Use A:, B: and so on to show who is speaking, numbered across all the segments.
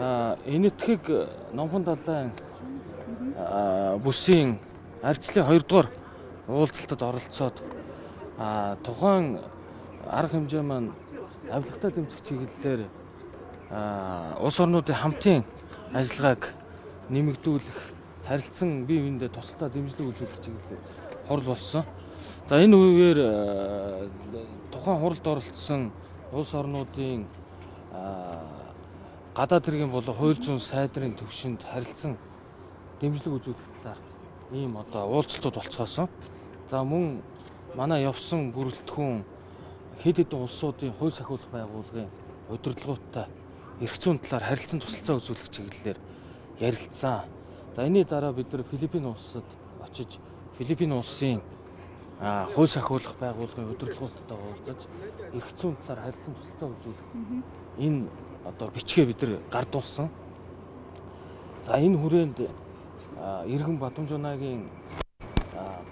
A: Энэтхэг Номхон далайн бүсийн арчлын 2 дугаар уулзалтад оролцоод тухайн арга хэмжээ маань авилгатай дэмжих чиглэлээр улс орнуудын хамтын ажиллагааг нэмэгдүүлэх, харилцан бие биендээ тусалцаа дэмжлэг үзүүлэх чиглэлээр хурал болсон. За, энэ үеэр тухайн хуралд оролцсон улс орнуудын гадаад хэргийн болон хууль зүйн сайдрын төвшөнд харилцан дэмжлэг үзүүлэх талаар ийм одоо уулзалтууд болцгоосон. За, мөн манай явсан бүрэлдэхүүн хэд хэдэн улсуудын хууль сахиулах байгууллагын удирдлагуудтай эрх зүйн талаар харилцан тусалцаа үзүүлэх чиглэлээр ярилцсан. За, энэний дараа бид нар Филиппин улсад очиж Филиппин улсын хууль сахиулах байгууллагын удирдлагуудтай уулзаж эрх зүйн талаар харилцан тусалцаа үзүүлэх энэ одоо бичгээ бид нар гардуулсан. За, энэ хүрээнд иргэн Бадамжунагийн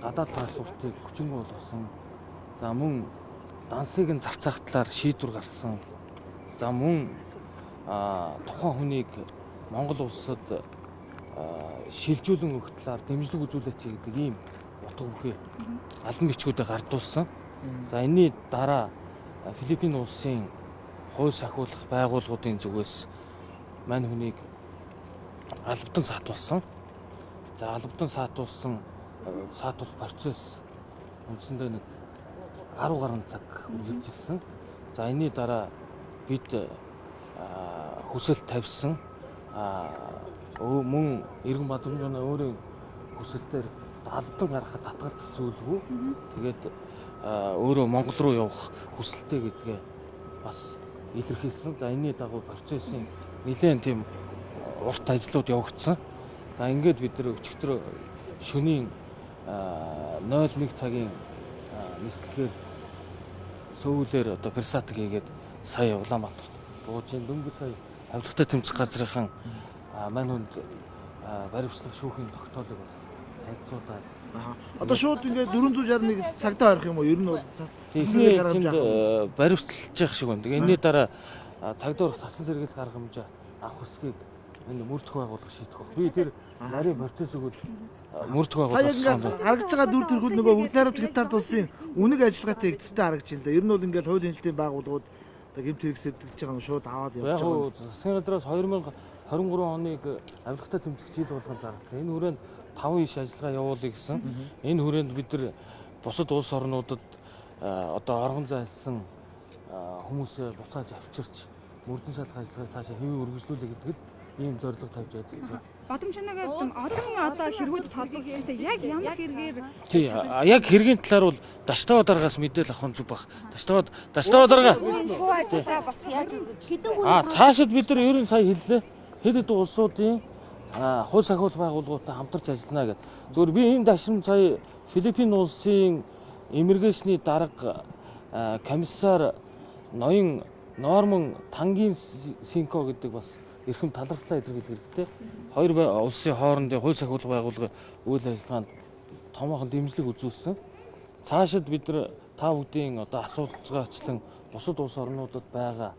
A: гадаад паспортыг хүчингүй болгосон. За, мөн дансыг нь зарцаах талаар шийдвэр гарсан. За, мөн тухайн хүнийг Монгол улсад шилжүүлэн өгөх талаар дэмжлэг үзүүлээч гэдэг ийм утга бүхий албан бичгүүдээ гардуулсан. За, энэний дараа Филиппин улсын хууль сахиулах байгууллагуудын зүгээс мань хүнийг албадан саатуулсан. За, албадан саатуулсан, саатуулах процесс үндсэндээ нэг 10 гаруй цаг үргэлжилсэн. За, энэний дараа бид хүсэлт тавьсан. Мөн иргэн Бадамжунаа өөрийн хүсэлтээр албадан гаргахад татгалзах зүйлгүй. Тэгээд өөрөө Монгол руу явах хүсэлтэй гэдгээ бас илэрхийлсэн. За, энэний дагуу процессын нэлээд тийм урт ажлууд явагдсан. За, ингээд бид нар өчигдөр шөнийн 01 цагийн нислэгээр Сөүлээр одоо персатик хийгээд сая Улаанбаатарт бууж, дөнгөж сая авилгатай тэмцэх газрынхан мань хүнд баривчлах шүүхийн тогтоолыг бас танилцуулаад.
B: Одоо шууд ингээд 461 цагдаа орох юм уу? Ер нь бол
A: Эхний ээлжинд баривчилж явах шиг байна. Тэгээ энэний дараа цагдаа орох тасан сэргийлэх арга хэмжээ авах хэсгийг энэ мөрдөх байгууллага шийдэх байх. Би тэр нарийн процессыг бол мөрдөх
B: Сая
A: байгууллага
B: ингээд харагдж байгаа дүр төрхүүд нөгөө Бүгд Найрамдах Хятад улсын үнэг ажиллагаатай нэгдсэтэй харагдж байна л да. Ер нь бол ингээд хуулийн хэлтийн байгууллагууд одоо гэмт хэрэг сэтгэж байгаа юм шууд аваад явж
A: Яг
B: байгаа.
A: уу, засгийн газраас 2023 оныг авилгатай тэмцэх жил болгон зарласан. Энэ хүрээнд 5 иш ажиллагаа явуулъя гэсэн. Энэ хүрээнд бид нар бусад улс орнуудад одоо оргон зайлсан хүмүүсээ буцааж авчирч мөрдөн шалах ажиллагааг цаашаа хэвийн үргэлжлүүлэх гэдэгт ийм зорилго тавьж ажиллаж байгаа.
C: Бадамжунагийн олон одоо хэрэгүүдэд холбогдож штэ, яг ямар хэрэгээр?
A: Тий, яг хэргийн талаар бол Даштава даргаас мэдээлэл авах нь зүг бах. Даштава дарга.
D: Шуу ажиллаа бас яаж
E: Хэдэн хүн
A: Цаашид бид нар ер нь сая хэллээ. Хэд хэдэн улсуудын хууль сахиулах байгууллагуудтай хамтарч ажиллана гэдэг. Зөвхөн би энэ дашим сая Филиппин улсын immigration ы дарга комиссар ноён Норман Тангийн Синко гэдэг бас эрхэм талархлаа илэрхийлэх хэрэгтэй. Хоёр улсын хоорондын хууль сахиулах байгууллагын үйл ажиллагаанд томоохон дэмжлэг үзүүлсэн. Цаашид бид нар та бүгдийн одоо асуудалцгаачлан бусад улс орнуудад байгаа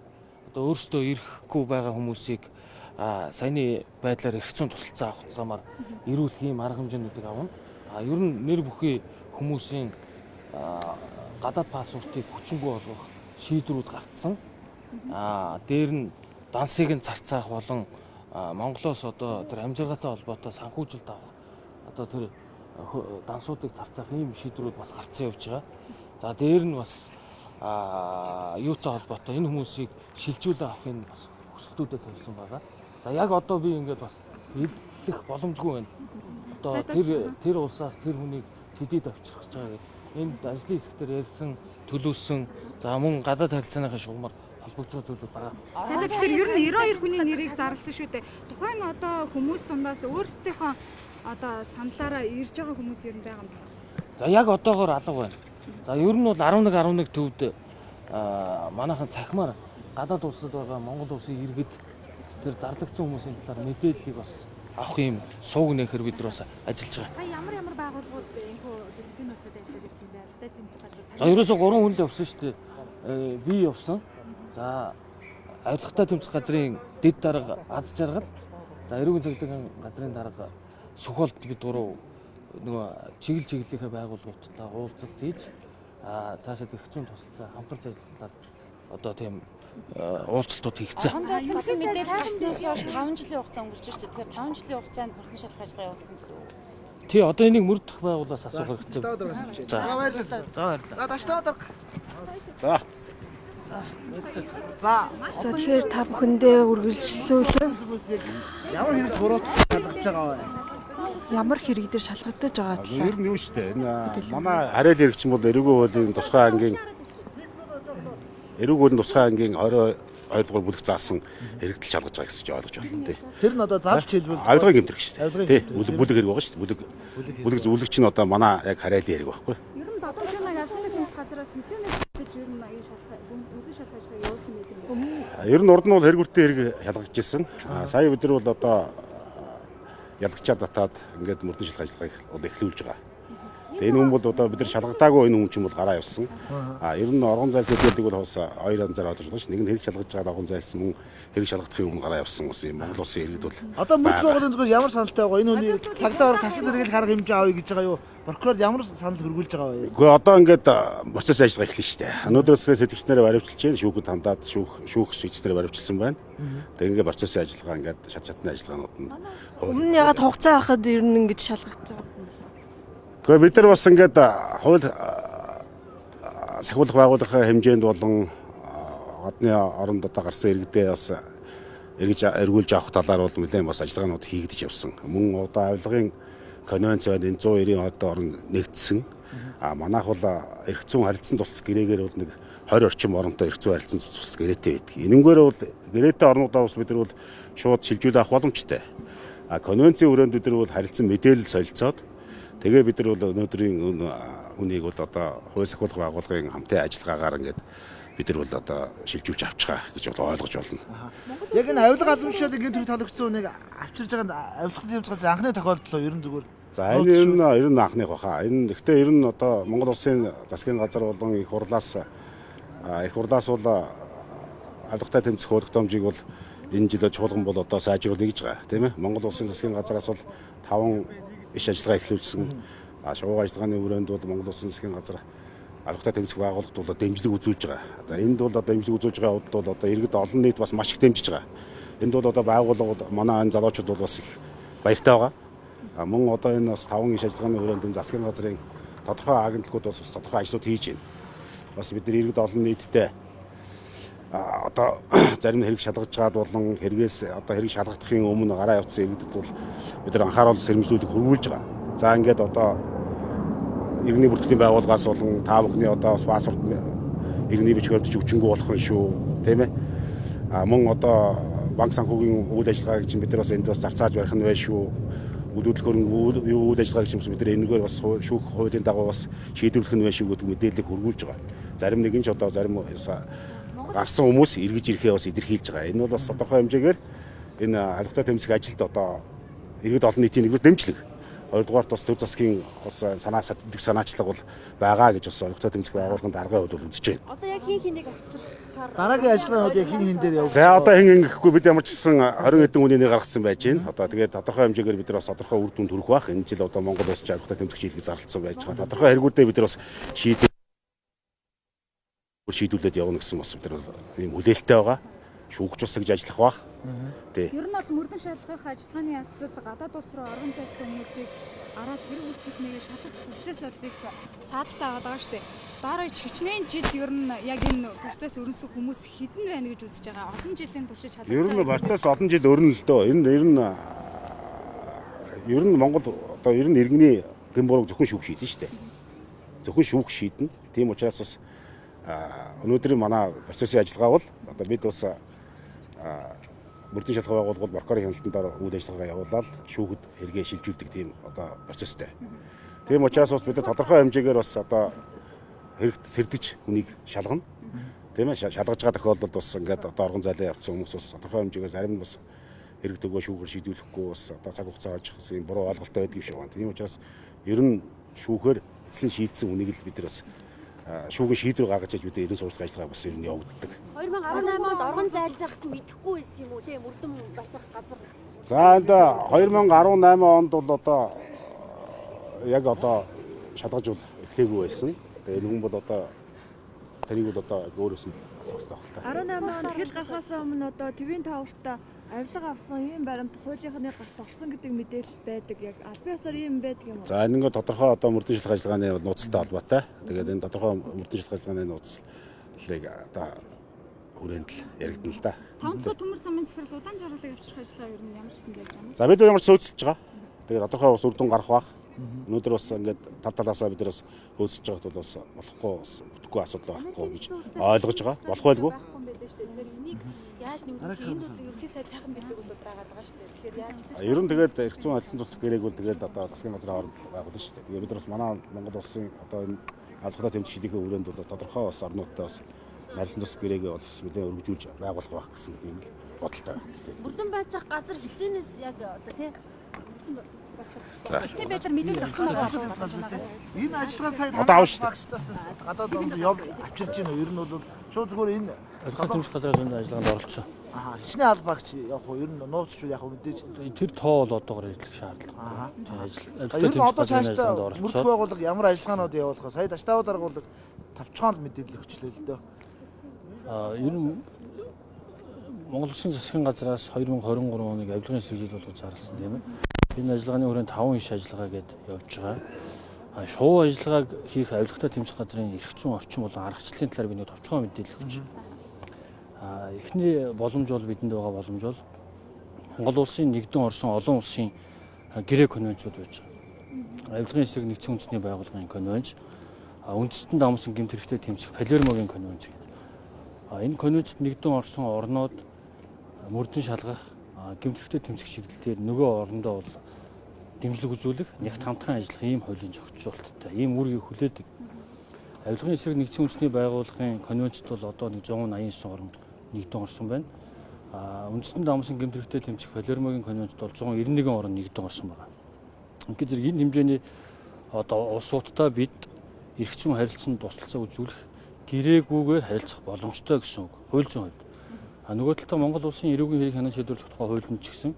A: одоо өөрсдөө ирэхгүй байгаа хүмүүсийг саяны байдлаар эрх зүйн тусалцаа авах замаар ирүүлэх ийм арга хэмжээнүүдийг авна. Ер нь нэр бүхий хүмүүсийн гадаад паспортыг хүчингүй болгох шийдвэрүүд гарцсан. Дээр нь дансыг нь зарцаах болон Монголоос одоо тэр амьжиргаатай холбоотой санхүүжилт авах одоо тэр дансуудыг зарцаах ийм шийдвэрүүд бас гарцсан явж байгаа. За, дээр нь бас юутай холбоотой энэ хүмүүсийг шилжүүлэн авахын бас хүсэлтүүдэд тавьсан байгаа. За, яг одоо би ингээд бас хэлэх боломжгүй байна. Одоо тэр улсаас тэр хүнийг тэдэд авчрах гэж байгаа. Энд ажлын хэсгээр ярьсан, төлөвлөсөн, за мөн гадаад харилцааныхаа шугамар холбогдож байгаа зүйлүүд байгаа.
C: Сайдаа, тэгэхээр ер нь 92 хүний нэрийг зарласан шүү дээ. Тухайн одоо хүмүүс дундаас өөрсдийнхөө одоо саналаараа ирж байгаа хүмүүс ер нь байгаа юм байна?
A: За, яг одоогоор алга байна. За, ер нь бол 11 11 төвд манайхан цахимаар гадаад улсад байгаа Монгол улсын иргэд тэр зарлагдсан хүмүүсийн талаар мэдээллийг бас авах юм сувг нээхээр бид нар бас ажиллаж байгаа.
D: Сая ямар ямар байгууллагууд энэхүү Филиппин улсад ажиллаад ирсэн бэ? Албатай тэмцэх газар.
A: За, ерөөсөө 3 хүн л явсан шүү дээ. Би явсан. За, авилгатай тэмцэх газрын дэд дарга Аз Жаргал, за эрүүгийн цагдаагийн газрын дарга Сөхөлд бид гурав нөгөө чиглэлийнхээ байгууллагуудтай уулзалт хийж цаашаа эрх зүйн тусалцаа хамтарч ажиллахаар одоо тийм уулзалтууд хийгдсэн.
D: Оргон зайлсан гэсэн мэдээлэл гарснаас хойш 5 жилийн хугацаа өнгөрч шүү дээ. Тэгэхээр 5 жилийн хугацаанд мөрдөн шалгах ажиллагаа явуулсан гэсэн үг.
A: Тий, одоо энийг мөрдөх байгууллагаас асуух хэрэгтэй.
B: За баярлалаа.
A: За баярлалаа.
B: За даштай дарга.
E: За.
B: За.
F: За тэгэхээр та бүхэндээ үргэлжлүүлэн
B: ямар хэрэг буруутгах шалгаж байгаа вэ?
F: Ямар хэрэг дээр шалгагдаж байгаа талаар.
E: Ер нь юу шүү дээ. Энэ манай хариал хэрэг чинь бол эрүүгийн хуулийн тусгай ангийн эрүүг хуулийн тусгай ангийн 22 дугаар бүлэг заасан хэрэгтэл шалгаж байгаа гэсэн чинь ойлгож байна тий.
B: Тэр нь одоо залж хэлбэл
E: авилгын гэмт хэрэг шүү дээ. Тий. Бүлэг хэрэг байгаа шүү дээ. Бүлэг бүлэг зөвлөг чинь одоо манай яг хариалын хэрэг байхгүй.
C: Ер нь Додомчоног авилгын тэмцэх газараас хизээнээс гэж ер нь энэ шалгах мөрдөн шалгах ажиллагаа явуулсан байдаг юм.
E: Ер нь урд нь бол хэрэг үртийн хэрэг шалгаж ирсэн. Сая бид нар бол одоо ялгчаа татаад ингээд мөрдөн шалгах ажиллагааг бол эхлүүлж байгаа. Тэгээ энэ хүн бол одоо бид нар шалгадаагүй энэ хүн чинь бол гараа явсан. А ер нь оргон зайлсхийдэг гэдэг бол бас хоёр янзаар ойлгож байна ш. Нэг нь хэрэг шалгаж байгаа оргон зайлсан мөн хэрэг шалгахын өмнө гараа явсан бас юм Монгол улсын иргэд бол
B: одоо мөрдөх байгууллагын зүгээр ямар саналтай байгаа энэ хүний цагдаа орох тасал сэргийлэх арга хэмжээ авъя гэж байгаа юу? Прокурор ямар санал хөргүүлж байгаа вэ?
E: Үгүй одоо ингээд процесс ажиллагаа эхэлнэ шүү дээ. Өнөөдрөөс сэтгэгч нараа баривчилж байна. Шүүхэд хандаад шүүх шигч нараа баривчилсан байна. Тэгээ ингээд процессын ажиллагаа ингээд шат шатны ажиллагаанууд нь
F: өмнө нь ягаад хугацаа байхад ер нь ингэж шалгагдаж байгаа юм бэ?
E: Гэхдээ бид нар бас ингээд хууль сахиулах байгууллагын хэмжээнд болон гадны оронд одоо гарсан иргэдээ бас эргэж эргүүлж авах талаар бол нэлээд бас ажиллагаанууд хийгдэж явсан. Мөн одоо авилгын конвенц байна, энэ 190 одоо орн нэгдсэн. А манайх бол эрх зүйн харилцан тусах гэрээгээр бол нэг 20 орчим оронтой эрх зүйн харилцан тусах гэрээтэй байдаг. Энэнгээр бол гэрээтэй орнуудаа бас бид нар бол шууд шилжүүлэх авах боломжтой. А конвенцийн хүрээнд бид нар бол харилцан мэдээлэл солилцоод тэгээ бид нар бол өнөөдрийн үнийг бол одоо хууль сахиулах байгууллагын хамтын ажиллагаагаар ингээд бид нар бол одоо шилжүүлж авчихаа гэж бол ойлгож байна.
B: Яг энэ авилга албан гэмт хэрэг талагдсан үнийг авчирж байгаа нь авилгын тэмцээс анхны тохиолдол ер нь зүгээр.
E: За энэ ер нь анхных баха. Энэ гэхдээ ер нь одоо Монгол улсын засгийн газар болон их хурлаас бол авилгатай тэмцэх хууль тогтоомжийг бол энэ жил чуулган бол одоо сайжруулна гэж байгаа, тийм ээ. Монгол улсын засгийн газараас бол 5 иш ажиллагаа эхлүүлсэн. Шувуу ажиллагааны хүрээнд бол Монгол улсын засгийн газар авилгатай тэмцэх байгууллагад бол дэмжлэг үзүүлж байгаа. Одоо энд бол одоо дэмжлэг үзүүлж байгаа хувьд бол одоо иргэд олон нийт бас маш их дэмжиж байгаа. Энд бол одоо байгууллага бол манай энэ залуучууд бол бас их баяртай байгаа. Мөн одоо энэ бас 5 иш ажиллагааны хүрээнд энэ засгийн газрын тодорхой агентлагууд бас тодорхой ажлууд хийж байна. Бас бид нар иргэд олон нийтдээ одоо зарим хэрэг шалгаж байгаад болон хэрэгээс одоо хэрэг шалгахын өмнө гараа явуулсан иргэдэд бол бид нар анхаарал сэрэмжлүүлэх хөрвүүлж байгаа. За ингээд одоо иргэний бүртгэлийн байгууллагаас болон та бүхний одоо бас паспорт иргэний бичиг баримтч хүчингү болох нь шүү, тийм ээ. А мөн одоо банк санхүүгийн үйл ажиллагааг чинь бид нар бас энд бас зарцааж барих нь байх шүү. Үйл хөрөнгө үйл ажиллагааг чинь бид нар энэгээр бас шүүх хуулийн дагуу бас шийдвэрлэх нь байх шүү гэдэг мэдээллийг хөрвүүлж байгаа. Зарим нэгэн ч одоо зарим гарсан хүмүүс эргэж ирэхээ бас илэрхийлж байгаа. Энэ бол бас тодорхой хэмжээгээр энэ авилгатай тэмцэх ажилд одоо иргэд олон нийтийн нэгдүгээр дэмжлэг. Хоёрдугаарт бас төр засгийн бас санаачлаг бол байгаа гэж бас авилгатай тэмцэх байгууллагын даргын хувьд бол үзэж байна.
D: Одоо яг хин хинийг авчрахаар
B: дараагийн ажиллагаанууд яг хин хин дээр явах.
E: За одоо хин хин гэхгүй бид ямар ч гэсэн 20 хэдэн хүний нэр гаргацсан байж байна. Одоо тэгээд тодорхой хэмжээгээр бид нар бас тодорхой үр дүнд хүрэх байх. Энэ жил одоо Монгол улс авилгатай тэмцэх чиглэлийг зарласан байж байгаа. Тодорхой хэрэгүүдээ бид нар бас шийдвүлээд явна гэсэн бас бид нар ийм хүлээлттэй байгаа. Шүүгч бас гэж ажиллах бах. Тий.
C: Ер нь бол мөрдөн шалгах ажиллагааны явцад гадаад улс руу орон зайлсан хүмүүсийг араас хэрэг үйлдэл нэгээ шалгах процесс бол их саадтай байгаа шүү дээ. Дараа хичнээн жил ер нь яг энэ процесс өрнөсөн хүмүүс хэдэн байна гэж үзэж байгаа. Олон жилийн туршид шалгаж
E: байгаа. Ер нь процесс олон жил өрнө л дөө. Энэ ер нь Монгол одоо ер нь иргэний гэм бурууг зөвхөн шүүх шийдэн шүү дээ. Зөвхөн шүүх шийдэнэ. Тийм учраас бас өнөөдрийн манай процессын ажиллагаа бол одоо бид бас мөрдөн шалгах байгууллага бол прокурорын хяналтанд дор үйл ажиллагаа явуулаад шүүхэд хэрэгээ шилжүүлдэг тийм одоо процесстэй. Тийм учраас бас бид тодорхой хэмжээгээр бас одоо хэрэгт сэрдэж хүнийг шалгана. Тийм ээ, шалгаж байгаа тохиолдолд бас ингээд одоо оргон зайлаа явуулсан хүмүүс бас тодорхой хэмжээгээр зарим нь бас хэрэг төгөө шүүхээр шийдвүлэхгүй бас одоо цаг хугацаа хожих юм буруу ойлголттой байдаг юм шиг байна. Тийм учраас ер нь шүүхээр эцсийн шийдсэн хүнийг л бид нар бас шүүгэн шийдвэр гаргаж иж бид 90 сурчлага ажиллагаа бас ер нь явагддаг.
G: 2018 онд оргон зайлж байхад мэдэхгүй байсан юм уу те мөрдөн бацах газар.
E: За энд 2018 онд бол одоо яг одоо шалгаж бол эхлээгүй байсан. Тэгээ энэ хүн бол одоо тэрийг бол одоо өөрөөс нь асуух хэрэгтэй байх л та.
F: 18 онд хэл гарахаас өмнө одоо твийн тавартаа авилга авсан ийм баримт хуулийнхны гарц орсон гэдэг мэдээлэл байдаг. Яг албан ёсоор ийм байдаг юм уу?
E: За энэ ингээд тодорхой одоо мөрдөн шилэх ажиллагааны бол нууцтай холбоотой. Тэгээд энэ тодорхой мөрдөн шилэх ажиллагааны нууцлалыг одоо хүрээнд л яригдана л да.
C: Таван дахь төмөр замын захирал удаан жаргалыг авчрах ажиллагаа ер нь ямар ч юм байж байгаа юм.
E: За бид ямар ч сүйцэлж байгаа. Тэгээд тодорхой бас үр дүн гарах бах. Өнөөдөр бас ингээд тал талаасаа бид нар бас хөөцөлж байгааг бол бас болохгүй бас бүтэхгүй асуудал байхгүй гэж ойлгож байгаа. Болох байлгүй.
D: Энийг яаж нэмэгдэх юм? Энд бол ерөнхий сайд сайхан бэлэг бол байгаад байгаа шүү дээ. Тэгэхээр яаж
E: Ер нь тэгээд эрх зүйн алсан цуцлах гэрээг бол тэгээд одоо засгийн газрын хооронд байгуулна шүү дээ. Тэгээд бид нар бас манай Монгол улсын одоо энэ албатай тэмцэх шийдвэрийн хүрээнд бол тодорхой бас орнуудтай бас нарилан тус гэрээгээ бол бас нэлээд өргөжүүлж байгуулах байх гэсэн тийм л бодолтой байна.
G: Мөрдөн байцаах газар хизээнээс яг одоо тий
D: Тийм байдлаар мэдээлэл авсан байгаа.
B: Энэ ажиллагаа сая
E: Одоо авна шүү дээ.
B: багчдаас гадаад онд яв авчирч байна уу? Ер нь бол шууд зүгээр энэ
A: Авилгын тэмцэх газраас энэ ажиллагаанд оролцсон.
B: Аа хичнээн албаагч явах уу? Ер нь нууцч яг мэдээж
A: Тэр тоо бол одоогор хэрэглэх шаардлага.
B: Аа.
A: Ажил
B: Ер нь одоо
A: авилгатай тэмцэх газрын
B: цаашдаа
A: ажиллагаанд
B: мөрдөх
A: оролцоод
B: байгууллага ямар ажиллагаанууд явуулах вэ? Сая Даштаав даргуулга тавчхан л мэдээлэл өгчлээ л дөө.
A: Ер нь Монгол Улсын засгийн газраас 2023 оныг авилгын эсрэг жил болгож зарласан тийм ээ. Энэ ажиллагааны хүрээнд 5 иш ажиллагаа гээд явж байгаа. Шувуу ажиллагааг хийх авилгатай тэмцэх газрын эрх зүйн орчин болон аргачлалын талаар би нэг товчхон мэдээлэл өгч. Эхний боломж бол бидэнд байгаа боломж бол Монгол улсын нэгдэн орсон олон улсын гэрээ конвенцүүд байж байгаа. Авилгын эсрэг нэгдсэн үндэсний байгууллагын конвенц, үндэстэн дамсан гэмт хэрэгтэй тэмцэх Палермогийн конвенц гэдэг. Энэ конвенцэд нэгдэн орсон орнууд мөрдөн шалгах, гэмт хэрэгтэй тэмцэх чиглэлээр нөгөө орондоо бол дэмжлэг үзүүлэх, нягт хамтран ажиллах ийм хуулийн зохицуулттай, ийм үүргийг хүлээдэг. Авилгын эсрэг нэгдсэн үндэсний байгууллагын конвенцэд бол одоо 189 орн нэгдэн орсон байна. Үндэстэн дамсан гэмт хэрэгтэй тэмцэх Палермогийн конвенцэд бол 191 орн нэгдэн орсон байна. Ингээд зэрэг энэ хэмжээний одоо улсуудтай бид эрх зүйн харилцаанд тусалцаа үзүүлэх гэрээгүйгээр харилцах боломжтой гэсэн үг. Хууль зүйн хувьд. Нөгөө талдаа Монгол улсын эрүүгийн хэрэг хянан шийдвэрлэх тухай хуулинд ч гэсэн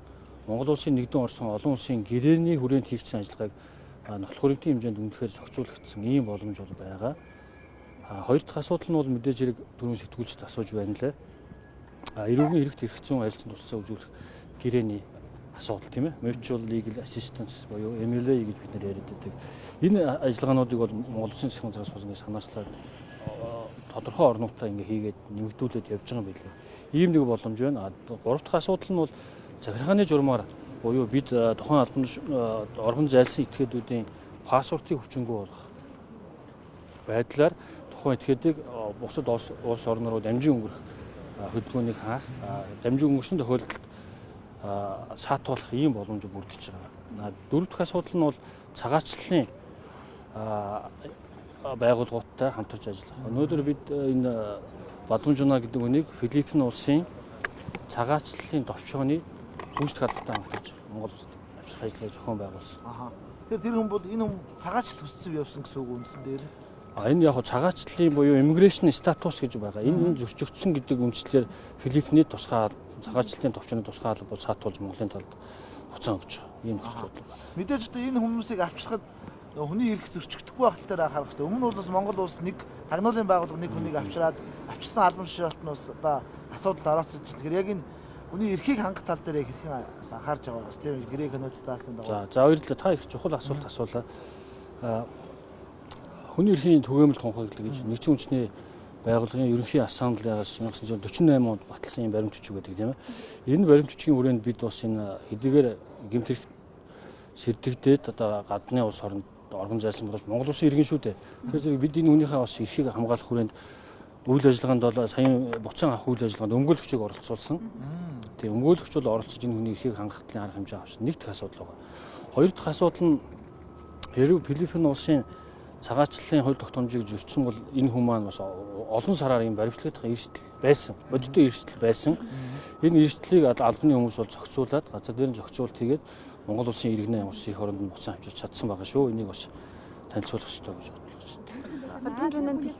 A: Монгол улсын нэгдэн орсон олон улсын гэрээний хүрээнд хийгдсэн ажиллагааг нотлох хүрэмтийн хэмжээнд үндэхээр зохицуулагдсан ийм боломж бол байгаа. Хоёр дахь асуудал нь бол мэдээж хэрэг түрүүн сэтгүүлчд асууж байна лээ. Эрүүгийн хэрэгт эрх зүйн харилцаанд тусалцаа үзүүлэх гэрээний асуудал тийм ээ. Mutual Legal Assistance буюу MLA гэж бид нэр яриад байдаг. Энэ ажиллагаануудыг бол Монгол Улсын засгийн газраас бас ингэ санаачлаад тодорхой орнуудтай ингэ хийгээд нэмэгдүүлээд явж байгаа юм билээ. Ийм нэг боломж байна. Гурав дахь асуудал нь бол захиргааны журмаар буюу бид тухайн албан оргон зайлсан этгээдүүдийн паспортыг хүчингү болгох байдлаар тухайн этгээдийг бусад улс орн руу дамжин өнгөрөх хөдөлгөөнийг хаах, дамжин өнгөрсөн тохиолдолд саатуулах ийм боломж бүрдэж байгаа. Дөрөв дэх асуудал нь бол цагаачлалын байгууллагуудтай хамтарч ажиллах. Өнөөдөр бид энэ Бадамжуна гэдэг үнийг Филиппин улсын цагаачлалын товчооны гүйцэтгэх албатай хамтарч Монгол улсад авчрах ажиллагааг зохион байгуулсан.
B: Аха. Тэгэхээр тэр хүн бол энэ хүн цагаачлал хүссэн явсан гэсэн үг үндсэн дээр.
A: Энэ яг цагаачлалын буюу immigration status гэж байгаа. Энэ зөрчигдсөн гэдэг үндслээр Филиппиний тусгай цагаачлалын товчооны тусгай алба саатуулж Монголын талд хуцаан өгч байгаа. Ийм нөхцөл байдал байна.
B: Мэдээж одоо энэ хүмүүсийг авчрахад хүний эрх зөрчигдөхгүй байх тал дээр анхаарах хэрэгтэй. Өмнө нь бол бас Монгол улс нэг тагнуулын байгууллага нэг хүнийг авчраад авчирсан албан тушаалт нь бас одоо асуудал орооцож чинь. Тэгэхээр яг энэ хүний эрхийг хангах тал дээр яг хэрхэн бас анхаарч байгаа бас тийм гэрээ конвенц заасан дагуу.
A: За баярлалаа. Та их чухал асуулт асуулаа. Хүний эрхийн түгээмэл тунхаглал гэж нэгдсэн үндэсний байгууллагын ерөнхий ассамблеагаас 1948 онд баталсан юм баримт бичиг байдаг тийм ээ. Энэ баримт бичгийн хүрээнд бид бас энэ хэдийгээр гэмт хэрэг сэрдэгдээд одоо гадны улс оронд оргон зайлсан боловч Монгол улсын иргэн шүү дээ. Тэгэхээр зэрэг бид энэ хүнийхээ бас эрхийг хамгаалах хүрээнд үйл ажиллагаанд бол саяын буцаан авах үйл ажиллагаанд өмгөөлөгчийг оролцуулсан. Тэгээ өмгөөлөгч бол оролцож энэ хүний эрхийг хангах талын арга хэмжээ авсан. Нэг дахь асуудал байгаа. Хоёр дахь асуудал нь хэрэг Филиппин улсын цагаачлалын хууль тогтоомжийг зөрчсөн бол энэ хүн маань бас олон сараар юм баримтлагдах эрсдэл байсан. Бодиттой эрсдэл байсан. Энэ эрсдлийг албаны хүмүүс бол зохицуулаад газар дээр нь зохицуулт хийгээд Монгол улсын иргэнээ улсын их оронд нь буцаан авчирч чадсан байгаа шүү. Энийг бас танилцуулах ёстой гэж бодлоо.
F: Саргын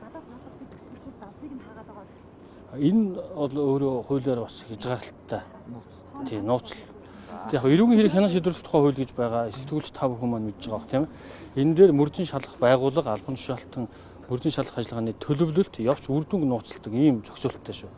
A: Энэ бол өөрөө хуулиар бас хязгаарлалттай. Тийм, нууцлал. Яг эрүүгийн хэрэг хянан шийдвэрлэх тухай хууль гэж байгаа. Сэтгүүлч та бүхэн маань мэдж байгаа бох, тийм ээ. Энэ дээр мөрдөн шалгах байгууллага албан тушаалтан мөрдөн шалгах ажиллагааны төлөвлөлт явц үр дүнг нууцладаг ийм зохицуулттай шүү.